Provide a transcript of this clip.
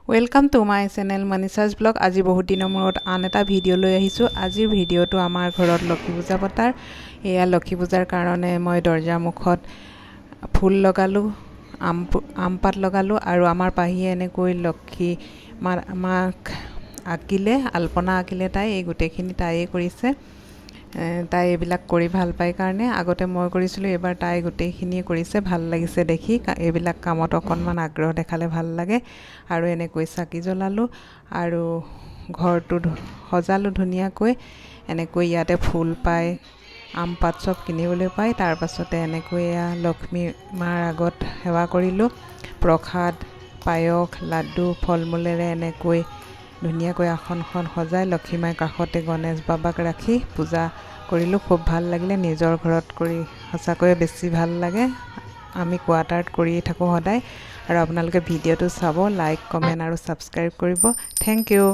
Welcome to my channel Manisha's Vlog। আজি বহুত দিনৰ মূৰত আন এটা ভিডিঅ' লৈ আহিছোঁ। আজিৰ ভিডিঅ'টো আমাৰ ঘৰত লক্ষী পূজা পতাৰ। এয়া লক্ষী পূজাৰ কাৰণে মই দৰ্জাৰ মুখত ফুল লগালোঁ, আম পাত লগালোঁ আৰু আমাৰ পাহিয়ে এনেকৈ লক্ষী মা মাক আঁকিলে, আল্পনা আঁকিলে। তাই এই গোটেইখিনি তাইয়ে কৰিছে। তাই এইবিলাক কৰি ভাল পায় কাৰণে। আগতে মই কৰিছিলোঁ, এইবাৰ তাই গোটেইখিনিয়ে কৰিছে। ভাল লাগিছে দেখি। এইবিলাক কামত অকণমান আগ্ৰহ দেখালে ভাল লাগে। আৰু এনেকৈ চাকি জ্বলালোঁ আৰু ঘৰটো সজালোঁ ধুনীয়াকৈ। এনেকৈ ইয়াতে ফুল পায়, আম পাত চব কিনিবলৈ পায়। তাৰপাছতে এনেকৈ এয়া লক্ষ্মী মাৰ আগত সেৱা কৰিলোঁ। প্ৰসাদ, পায়স, লাডু, ফল মূলেৰে এনেকৈ ধুনীয়াকৈ আসনখন সজাই লক্ষী মাৰ কাষতে গণেশ বাবাক ৰাখি পূজা কৰিলোঁ। খুব ভাল লাগিলে। নিজৰ ঘৰত কৰি সঁচাকৈয়ে বেছি ভাল লাগে। আমি কোৱাৰ্টাৰত কৰিয়ে থাকোঁ সদায়। আৰু আপোনালোকে ভিডিঅ'টো চাব, লাইক, কমেণ্ট আৰু ছাবস্ক্ৰাইব কৰিব। Thank you.